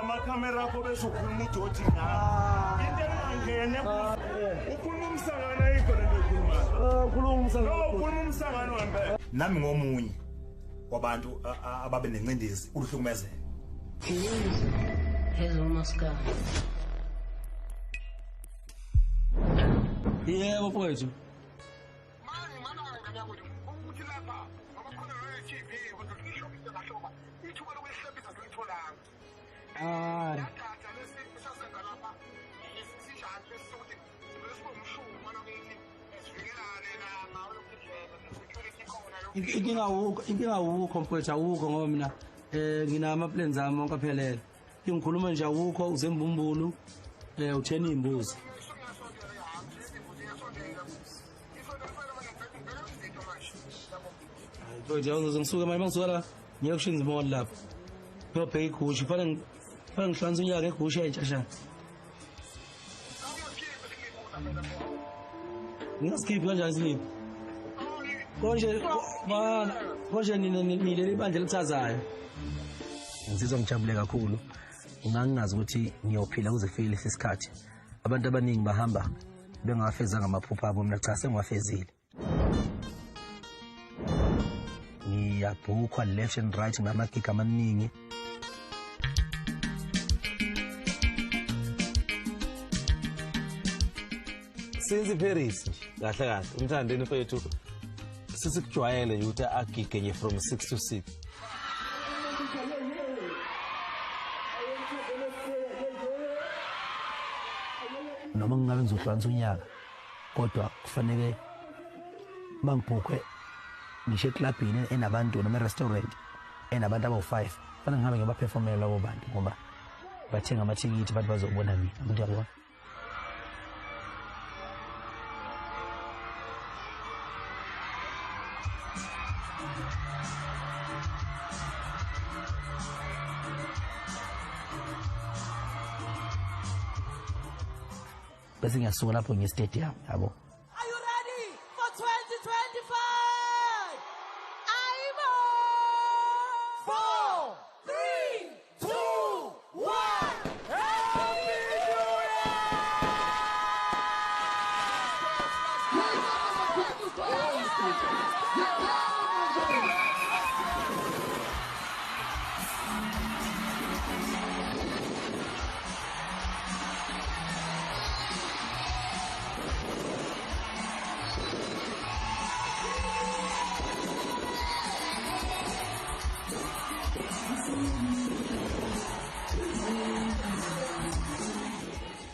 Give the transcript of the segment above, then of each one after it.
Amakhamera akho bese ukhuluma udoti ngawo. Into engangene ukhuluma umsangano ayikho lento oyikhulumayo. Ukhuluma umsangano. No, ukhuluma umsangano wempela. Nami ngomunye wabantu ababe nencindezi uluhlukumezeka. Hezo maskandi. Yebo mfowethu. Manje mana ngane ukuthi lapha ngoba khona le TV kodwa ngishobisa kahloba ithuba lokuyihlebisa silitholanga. Ah. Yathatha lesi lapha isijani lesokuthi lesibomshumo nokuthi sivikelane la ngawo lokudlela security khona. Inkinga awukho mfowethu, awukho ngoba mina nginama plans ami onke aphelele. Ngikhuluma nje awukho uzembumbulu uthena imbuzi. Mfowethu ngisuka manje mangisuka la ngiye kushinza mall lapha. Ngiyobheka igusha kufanele ngihlanze unyaka egusha entsha sha. Ngingaskip kanjani isiliphi? Konje mana konje nileli bandla elithazayo. Ngizizwa ngijabule kakhulu. Ngangingazi ukuthi ngiyophila kuze kufike lesi sikhathi. Abantu abaningi bahamba bengawafezanga amaphupho abo, mina cha sengiwafezile. Ngiyabhukhwa left and right ngamagig amaningi. Since Paris kahle kahle umthandeni mfethu sisikujwayele nje ukuthi agige nje from 6 to 6. Noma ngingabe ngizohlukanisa unyaka kodwa kufanele mangibhukhwe ngisho eklabhini enabantu noma e-restaurant enabantu abawu-5 kufanele ngihambe ngiyobaphefomela labo bantu ngoba bathenga amathikithi abantu bazobona mina umuntu uyabona. Bese ngiyasuka lapho ngiye stadium yabo. Are you ready for 2025? Ayibo! 4, 3, 2, 1. Happy New Year!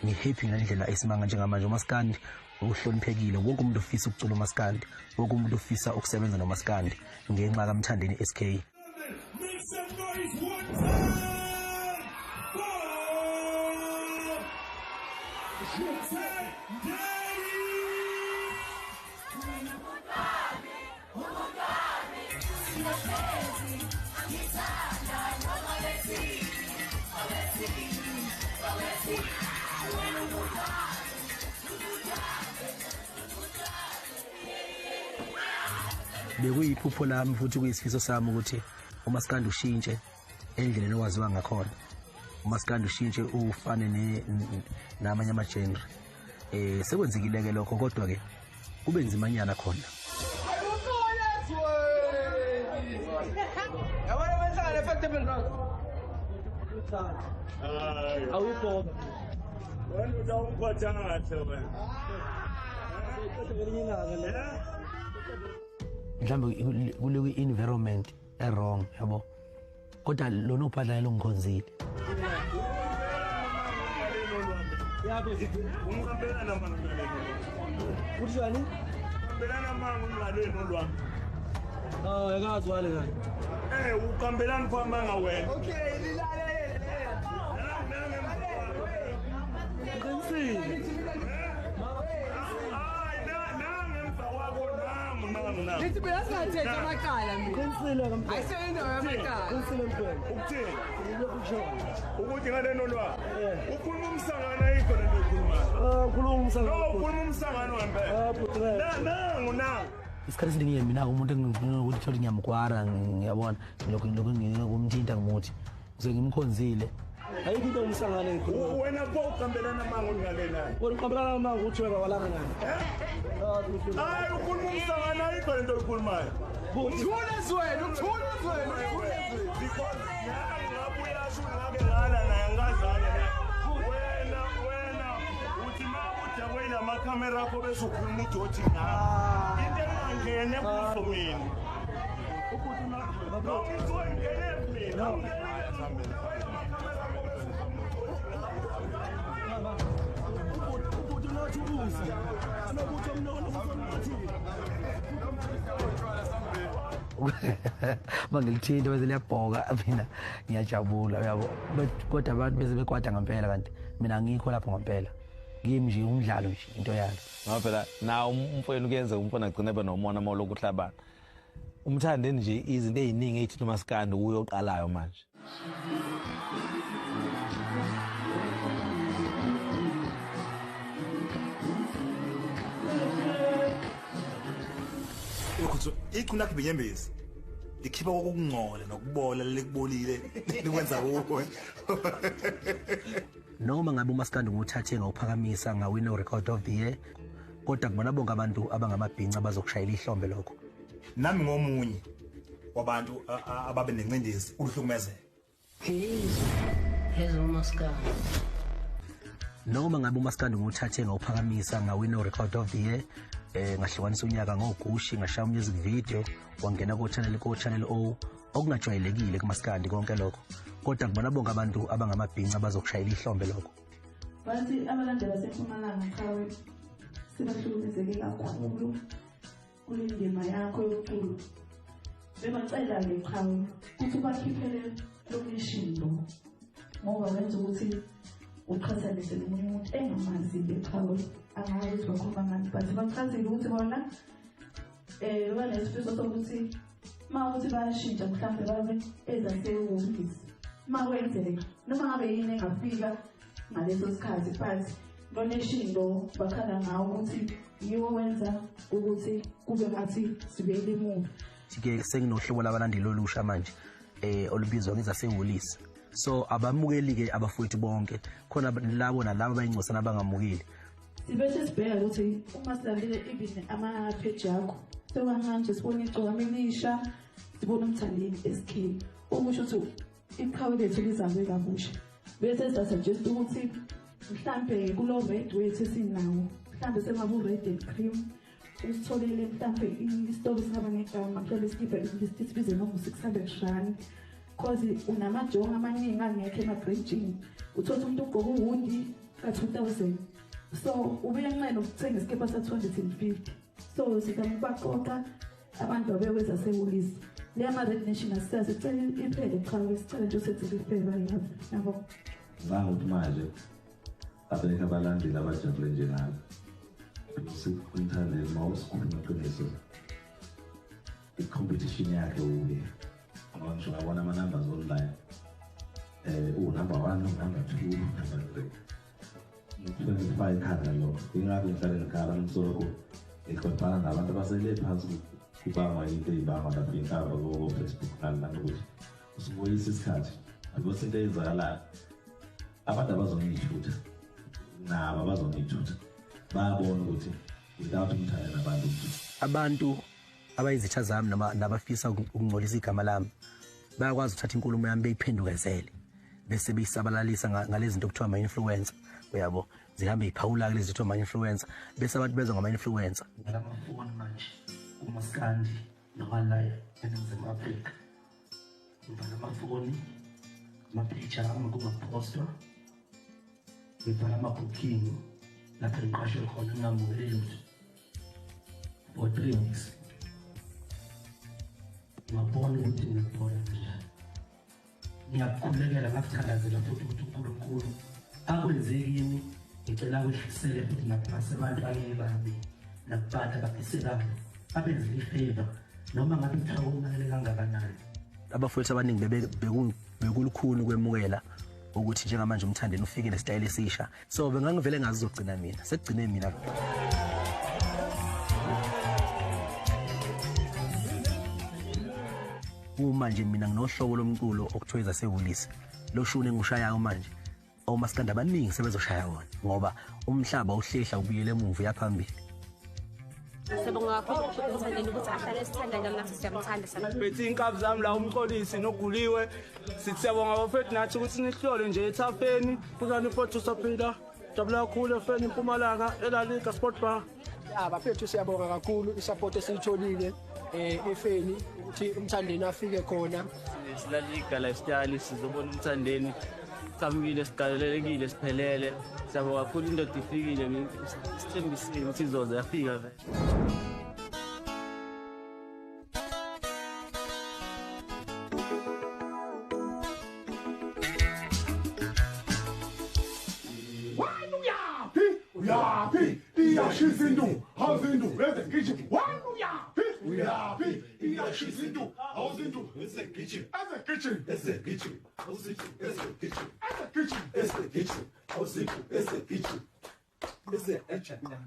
Ngi-happy ngalendlela esimanga njengamanje. Umaskandi uhloniphekile, wonke umuntu ufisa ukucula umaskandi, wonke umuntu ufisa ukusebenza nomaskandi ngenxa kaMthandeni SK. Make some noise one time for Mthandeni! Bekuyiphupho lami futhi kuyisifiso sami ukuthi umaskandi ushintshe endleleni owaziwa ngakhona. Umaskandi ushintshe ufane namanye ama-genre. Sekwenzekile-ke lokho kodwa ke kube nzimanyana khona. Awuyibhoba. Wena utawungiphatha kahle wena. Mhlawumbe kule environment e-wrong yabo. Kodwa lona ubhadlane longikhonzile. Ungiqambelana manga ngalelo. Uthini? Uqambelana manga ngalelo lwami. Ah, yakazwale kanje. Uqambelana kwamanga wena. Okay, lilalele. Qinisile. Hayi, nangemva kwakho nangu nangu nangu. Lithi mina singathethe amacala mina. Qinisile kamfowethu. Ayisiyo indawo yamacala. Qinisile mfowethu. Ukuthini? Ngilokhu Ukuthi ngaleno lwami. Ukhuluma umsangano ayikho lento oyikhulumayo. Ukhuluma umsangano. No, ukhuluma umsangano wempela. Nangu nangu. Isikhathi esiningi mina umuntu engifuna ukuthi thole ngiyamkwara ngiyabona lokho lokho ngikumthinta ngimuthi ngisuke ngimkhonzile. Ayikho into umsangane engikhuluma. Wena pho uqambelana amanga ungalena. Wena uqambelana amanga uthi wena walanga ngani? Hayi ukhuluma umsangane ayikho lento oyikhulumayo. Uthule ezweni, uthule ezweni, uthule ezweni. Because ngabe uyasho ngake ngala naye ngazana. Wena uthi mawuthi wena amakhamera akho bese ukhuluma udothi ngawe. Into engangene kuzo mina. No, ngene mina. Mangilithinta bese liyabhoka mina ngiyajabula uyabo, kodwa abantu bese bekwata ngempela kanti mina angikho lapho ngempela. Kimi nje umdlalo nje into yalo. Ngoba phela nawo umfowenu kuyenzeka umfana agcine ebe nomona uma lokhu uhlabana. Umthandeni nje izinto eziningi ezithinta umaskandi uyoqalayo manje. Iqhuna lakhe binyembezi likhipha kokungcola nokubola lekubolile likwenza kuwe. Noma ngabe umaskandi nguthathe ngawuphakamisa ngawina record of the year, kodwa kubona bonke abantu abangamabhinca abazokushayela ihlombe lokho. Nami ngomunye wabantu ababe nencindezi uluhlukumezeka. Noma ngabe umaskandi nguthathe ngawuphakamisa ngawina record of the year, ngahlukanisa unyaka ngogushi, ngashaya music video, wangena ko channel O, okungajwayelekile kumaskandi konke lokho. Kodwa kubona bonke abantu abangamabhinca abazokushayela ihlombe lokho. Bathi abalandeli baseMpumalanga qhawe sebahlukumezeke kakhulu kule ndima yakho yomculo. Bebacela-ke qhawe ukuthi ubakhiphele lomishindo ngoba wenza ukuthi uqhathanise nomunye umuntu engamazi-ke qhawe, angazi ukuthi bakhuluma ngani, but bachazile ukuthi bona banesifiso sokuthi uma ukuthi bayashintsha mhlawumbe babe ezasehhovisi uma kwenzeka noma ngabe yini engafika ngaleso sikhathi, but loneshindo bakhala ngawo ukuthi yiwo wenza ukuthi kube ngathi sibuyele emuva. Ke senginohlobo labalandeli olusha manje olubizwa ngezasehholisi. So abamukeli-ke abafowethu bonke, khona labo nalabo abayingcosana abangamukeli. Sibese sibheka ukuthi uma silandele even ama-page akho sekwamanje sibone igcokama elisha, sibone umthandeni esikhini, okusho ukuthi iqhawe lethu lizabe kabusha. Bese sasuggest ukuthi mhlambe kulo red wethu esinawo, mhlambe sengabe u-red and cream, usitholele mhlambe isitolo singaba ngegama, mhlambe sikhiphe sibize noma u-600 rand. Cause unamajongo amaningi angekho emabridgini, uthola umuntu ugqoka uwundi ka-2000, so ubuyanqena ukuthenga isikepha sa-250. So sizama ukubaqoqa abantu abekwezasehholisi le ama-Red Nation asisazi, sicela iphele qhawe, sicela nje usenzele ifeva yabo. Ngicabanga ukuthi manje abekho abalandeli abajabule njengami. Umthandeni uma usikhuluma iqiniso, i-competition yakhe uye ngoba ngisho ngabona ama-numbers online, uwu-number 1, number 2, number 3. Ngifaka ikhanda lokho, ingabe ngihlale ngikhala ngisoloko ngixoxana nabantu abasele phansi kubangwa into ey'bangwa lapho inkaba ko-Facebook nani ukuthi usubuyisa isikhathi because into eyenzakalayo abantu abazongiyithutha nabo abazongiyithutha bayabona ukuthi without umthayela abantu Abantu abayizitha zami noma nabafisa ukungcolisa igama lami bayakwazi ukuthatha inkulumo yami beyiphendukezele bese beyisabalalisa ngalezi zinto okuthiwa ama-influencer, uyabo, zihambe yiphawula kulezi kuthiwa ama-influencer, bese abantu bezwa ngama-influencer. Ngamafoni manje kumaskandi noma la eNingizimu Afrika, ngibhala amafoni, amapicture ami kungaphostwa, ngibhala ama-booking lapho engiqashwe khona ngingamukeli lutho for 3 weeks. Ngabona ukuthi ngiyabona njani, ngiyakukhulekela ngakuthandazela futhi ukuthi uNkulunkulu akwenze kimi, ngicela akwehlisele futhi nasebantwaneni bami nakubantu abafiselayo abenzele ifeva noma ngabe kuthiwa konakele kangakanani. Abafowethu abaningi bekulukhuni ukwemukela ukuthi njengamanje umthandeni ufike nesitayela esisha, so bengangivele ngazizogcina mina, sekugcine mina. Uma nje mina nginohlobo lomculo okuthiwa ezasehholisi, Lo shuni engushayayo manje omaskandi abaningi sebezoshaya wona ngoba umhlaba uhlehla ubuyele emuva uyaphambili. Siyabonga kakhulu uMthandeni ukuthi ahlale sithanda njalo nathi siyamthanda. Bethi inkabi zami la uMxolisi noGuliwe sithi siyabonga bafethu nathi ukuthi nihlole nje ethafeni kuzani mfowethu saphila jabula kakhulu efeni Mpumalanga eLaliga Sport Bar. Bafethu siyabonga kakhulu isupport esiyitholile efeni ukuthi uMthandeni afike khona. SiLaliga Lifestyle sizobona uMthandeni qhamukile sigalelekile siphelele. Siyabonga kakhulu indoda ifikile sithembisile ukuthi izoza yafika vele. Uyaphi iyashisa into awuzinto ezegijima wena uyaphi uyaphi iyashisa into awuzinto ezegijima ezegijima ezegijima awuzinto ezegijima ezegijima ezegijima awuzinto ezegijima ezegijima.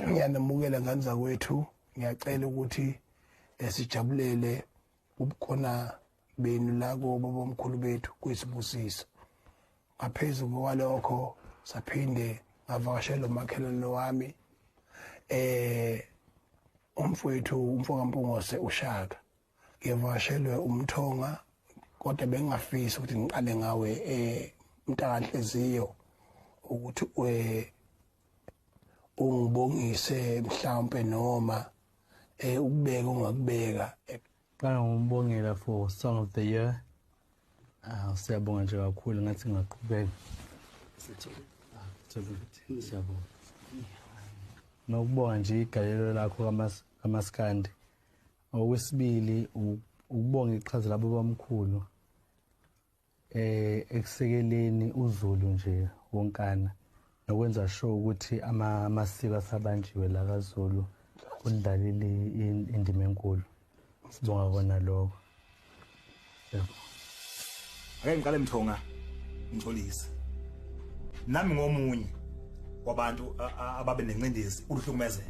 Ngiyanamukela ngane zakwethu, ngiyacela ukuthi sijabulele ubukhona benu la kobabomkhulu bethu kuyisibusiso. Ngaphezulu kwalokho saphinde ngavakashela umakhelwane wami umfowethu umfokaMpungose uShaka. Ngivakashelwe uMthonga kodwa bengingafisi ukuthi ngiqale ngawe mntakanhliziyo ukuthi ungibongise mhlawumbe noma ukubeka ungakubeka. Qala ngombongela for Song of the Year. Siyabonga nje kakhulu ngathi ngingaqhubeka. Siyabonga. Nokubonga nje igalelo lakho kaMaskandi. Okwesibili ukubonga iqhaza labo bamkhulu ekusekeleni uZulu nje wonkana nokwenza sure ukuthi amasiko asabanjiwe la kaZulu kudlalile indima enkulu. Sibonga kona lokho. Yebo. Ake ngiqale Mthonga ngixolise. Nami ngomunye wabantu ababe nencindezi uluhlukumezeka.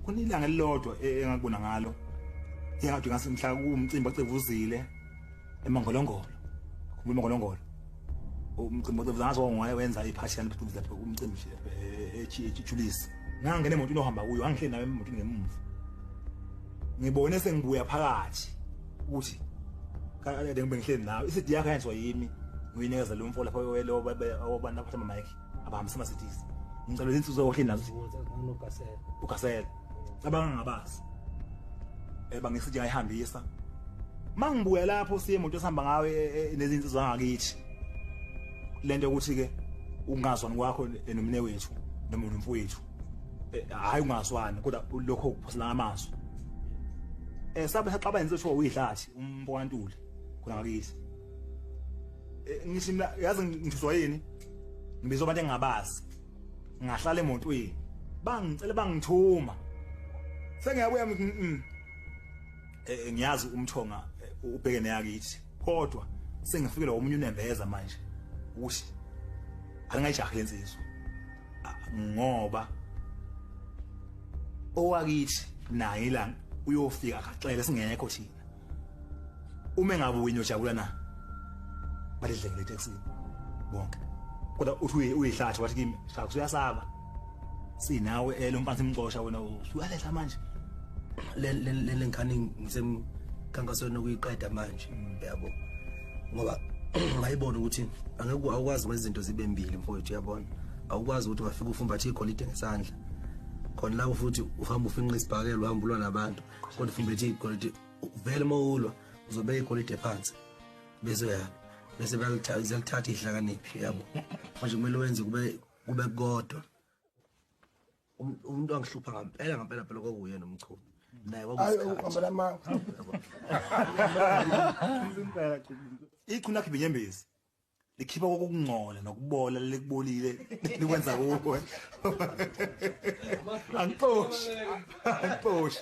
Khona ilanga elilodwa engakubona ngalo engathi ngase mhla kumcimbi ocevuzile eMangolongolo. Khumbula eMangolongolo. Umcimbi ocevuza ngazo wenza iphathi phela lapho umcimbi ejulisi. Ngangena emotweni ohamba kuyo, angihleli nawe emotweni ngemuva. Ngibone sengibuya phakathi ukuthi kade ngibe ngihleli nawe isidi yakhe yenziwa yimi ngiyinikeza lo mfo lapho abantu abaphatha ama-mic abahambisa ama-CDs. Ngicela izinsuku ohleli nazo uGasela cabanga ngabazi bangisithi ngayihambisa. Mangibuya lapho siye imoto esihamba ngawe nezinsizwa zangakithi lento yokuthi ke ungazwani kwakho nomne wethu noma nomfowethu hayi ungazwani kodwa lokho kuphosela amazwi sabe saxabana nje uyihlathi umfokaNtuli khona ngakithi. Ngithi mina yazi ngithuswa yini ngibizwa abantu engingabazi ngahlala emotweni bangicela bangithuma sengiyabuya ngiyazi uMthonga ubheke neyakithi kodwa sengifikelwa omunye unembeza manje ukuthi angingayijahi lensizwa ngoba owakithi naye ilanga uyofika akaxele singekho thina. Uma engabuyi niyojabula na balidlekele etekisini bonke kodwa uthi uyihlathi wathi kimi shaka usuyasaba sinawe lo mfana simxosha wena usuyalehla manje. Le ngane ngisemkhankasweni okuyiqeda manje yabo ngoba ngayibona ukuthi angeke awukwazi ukwenza izinto zibe mbili mfowethu uyabona. Awukwazi ukuthi ungafika ufumbathe igolide ngesandla khona lapho futhi uhamba ufinqa isibhakela uhamba ulwa nabantu kodwa ufumbethe igolide vele mawulwa uzobeka igolide phansi bese uyalwa bese bayalithatha ihlakaniphi yabo. Manje kumele wenze kube kodwa umuntu angihlupha ngempela ngempela phela kwakuyena uMchunu naye kwakuyisikhathi. Ichunu lakhe ibinyembezi likhipha kokungcola nokubola likubolile likwenza kuwe. Angixoshi angixoshi.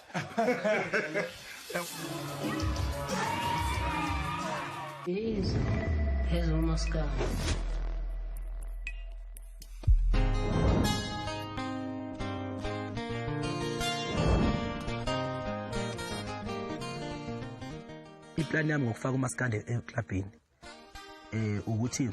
Yizo ezomaskandi. Iplani yami ngokufaka umaskandi eklabhini ukuthi